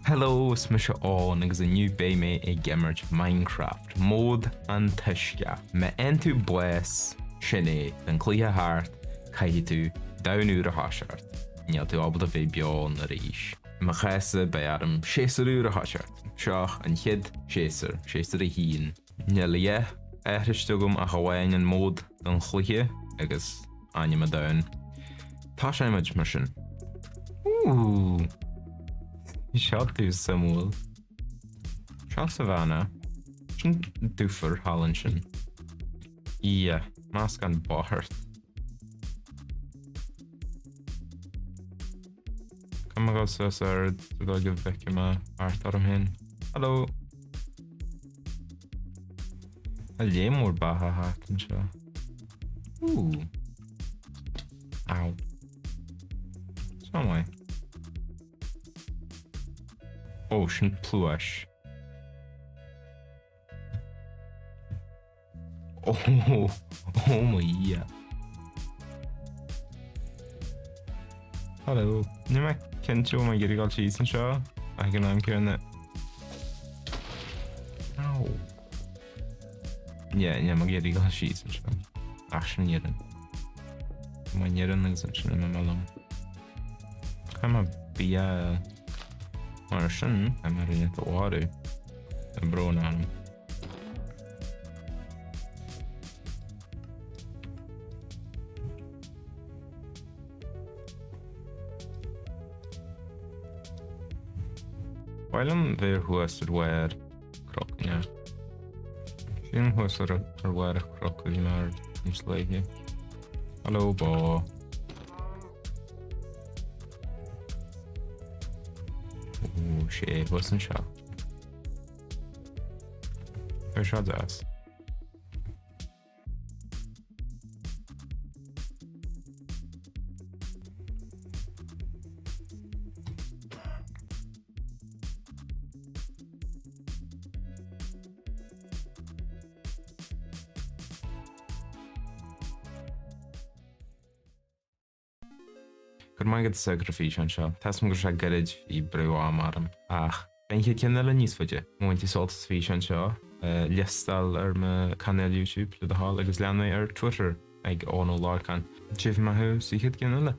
Hello, is mise Eoin agus inniu beidh mé ag imirt Minecraft, mód an t-uisce. Má fhaigheann tú bás, sin é, tá an cluiche thart, caithfidh tú domhan úr a thoiseacht. Níl tú ábalta bheith beo ann arís. I mo chás-sa, beidh orm séasúr úr a thoiseacht. Seo an chéad séasúr, séasúr 1. Níl a dhath athraithe agam ach amháin an mód don chluiche agus ainm an domhain. Tosóimid mar sin. Ooh! Seo tús suimiúil. Seo savanna. Sin dufair thall ansin. Ia, meascán bocht. Caithfidh mé dul suas ard sa dóigh go bhfeicfidh mé thart orm féin. Hello! Tá léim mór beatha thart anseo. Ooh. Ow. Seo maith. Ó, sin pluais. Ó, ó mo Dhia. Hello. Níl mé cinnte bhfuil mé ag iarraidh dul síos anseo ag an am céanna. Ow. Yeah, níl mé ag iarraidh dul síos anseo. Ach sin iarann. Mo iarann agus ansin imigh mé liom. Caithfidh mé bia mar sin, caithfidh mé rudaí a mharú. Tá brón orm. Ba mhaith liom bheith thuas ar bharr cnoc yeah. Sílim thuas ar ar bharr an chnoc a bhí mé ar níos luaithe. Hello bó. Ó sé thuas anseo. Beidh seo deas. Go raibh maith agat as amharc ar an físeán seo. Tá 'fhios a'm go raibh sé gairid, bhí brú ama orm, ach beidh an chéad ceann eile níos faide. Má bhain tú sult as an físeán seo, liostáil ar mo chainéal YouTube le do thoil agus lean mé ar Twitter ag Eoin Ó Lorcáin. Tchífidh mé thú sa chéad ceann eile.